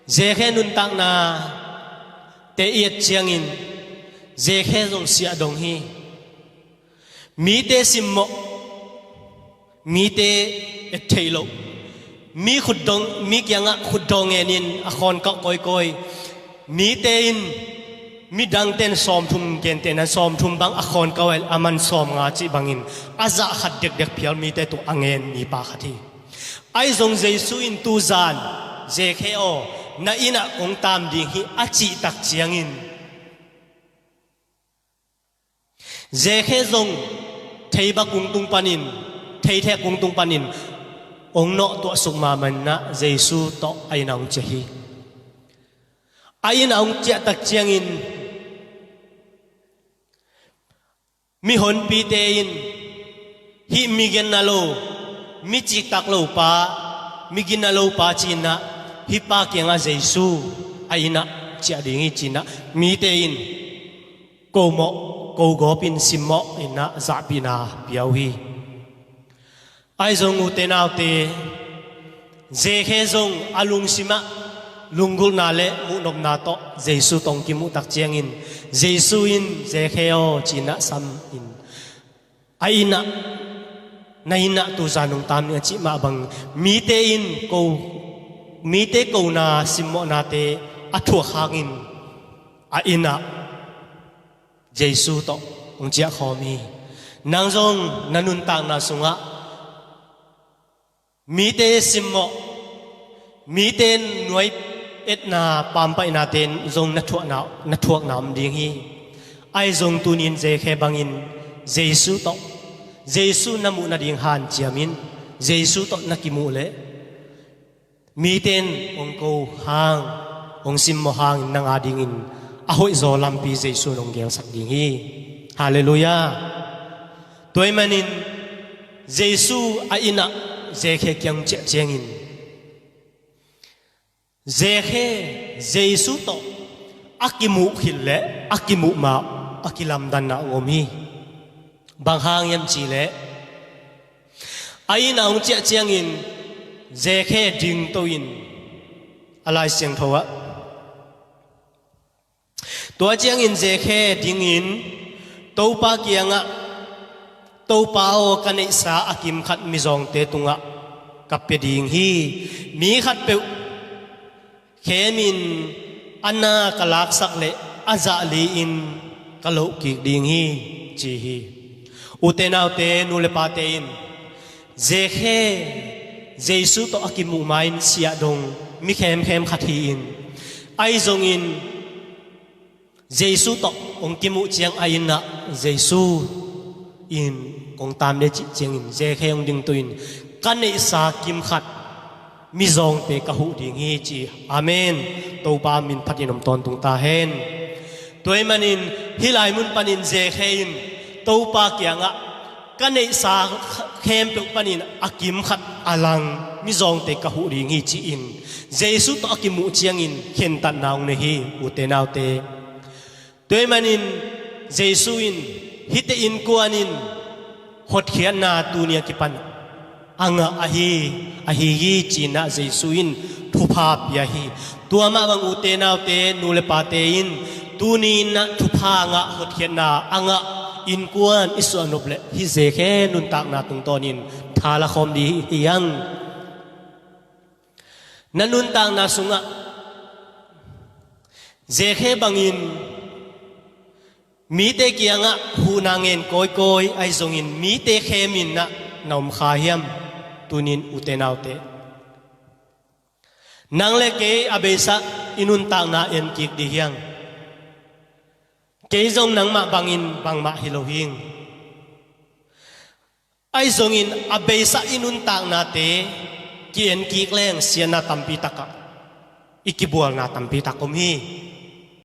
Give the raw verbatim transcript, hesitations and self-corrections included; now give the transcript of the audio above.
Zekhe nuntakna te i et ciangin Zekhe zong siahdong hi. Mite simmawh, mite et theih loh, mi khutdong, mi kiangah khutdawh ngenin a khawnkauh kawikawi, mite in midangten sawmthum gentehna sawmthum bang a khawnkauh a, a man sawmnga cih bangin a zah khat dekdek phial mite tung a ngen mipa khat hi. Ahi zong Jesu in tuzan, Zekhe aw, na innah kong tam ding hi a cihtak ciangin Zekhe zong theiba kungtung panin, theithek kungtung panin hong nawhtuahsuk mahmah innah Jesu tawh a innah hong ciah hi. A innah hong ciahtak ciangin mihonpite in hih miginna lo, mi ciktak lo pa, miginna lo pa ci-innah hih pa kiangah Jesu a innah ciah ding hi ci-innah mite in ko mawh, ko gawpin simmawh innah zahpihna pia uh hi. Ahi zong ute naute, Zekhe zong a lungsimah lunggulhna le muhnopna tawh Jesu tawh hong kimuhtak ciangin Jesu in Zekhe aw ci-innah samin a innah, na innah tuzan hong tam ning a cih mah bang mite in ko, mite kona simmawhnate a thuak hangin a innah Jesu tawh hong ciahkhawm hi. Nang zong na nuntakna sungah mite simmawh, mite nuai etna pampaihnaten zong na thuakna, na thuakna om ding hi. Ahi zong tunin Zekhe bangin Jesu tawh, Jesu na muh nading hanciamin Jesu tawh na kimuh leh miten hong ko hang, hong simmawh hangin nang adingin a hoihzaw lampi Jesu in hong gelsak ding hi. Halleluiah. Tua ahih manin Jesu a innah Zekhe kiang ciah ciangin Zekhe Jesu tawh a kimuh khit le a kimuh mah a kilamdanna hong om hi. Bang hang hiam cihleh a innah hong ciah ciangin Zekhe dingto in a Lai Siangtho ah, tua ciangin Zekhe dingin Topa kiangah, Topa aw, ka neihsa a kimkhat mizawngte tungah ka pia ding hi. Mi khatpeuh khemin a na ka laksak leh a zah li-in ka loh kik ding hi, ci hi. Ute naute, nu le pate in Zekhe Jesu tawh a kimuh ma-in siahdong mi khemkhem khat hi-in, ahi zongin Jesu tawh hong kimuh ciang a innah Jesu in kong tam ding cih ciangin Zekhe hong dingto in, ka neihsa kimkhat mizawngte ka huh ding hi, ci. Amen. Topa min phatin om tawntung ta hen. Tua ahih manin hih lai mun panin Zekhe in Topa kiangah ka neihsa khempeuh panin a kimkhat a lang mizawngte ka huh ding hi, ci-in Jesu tawh a kimuh ciangin khentatna hong nei hi, ute naute. Tua ahih manin Jesu in hihte innkuan in hotkhiatna tuni a kipan a ngah ahi, ahi hi, ci-in ah Jesu in thupha pia hi. Tua mah bang ute naute, nu le pate in tuni in ah thupha ngah, hotkhiatna a ngah innkuan i suah nop leh hih Zekhe nuntakna tungtawnin tha la khawm ding hi hang. Na nuntakna sungah Zekhe bangin mite kiangah huhna ngen kawikawi ahi zongin mite khemin ah na om kha hiam? Tunin ute naute, nang le kei a beisa i nuntakna en kik ding hi hang. Kei zong nangmah bangin bangmah hi lo hing. Ahi zongin a beisa i nuntaknate ki-en kik leng siatna tampi takah i kibualna tampi tak om hi.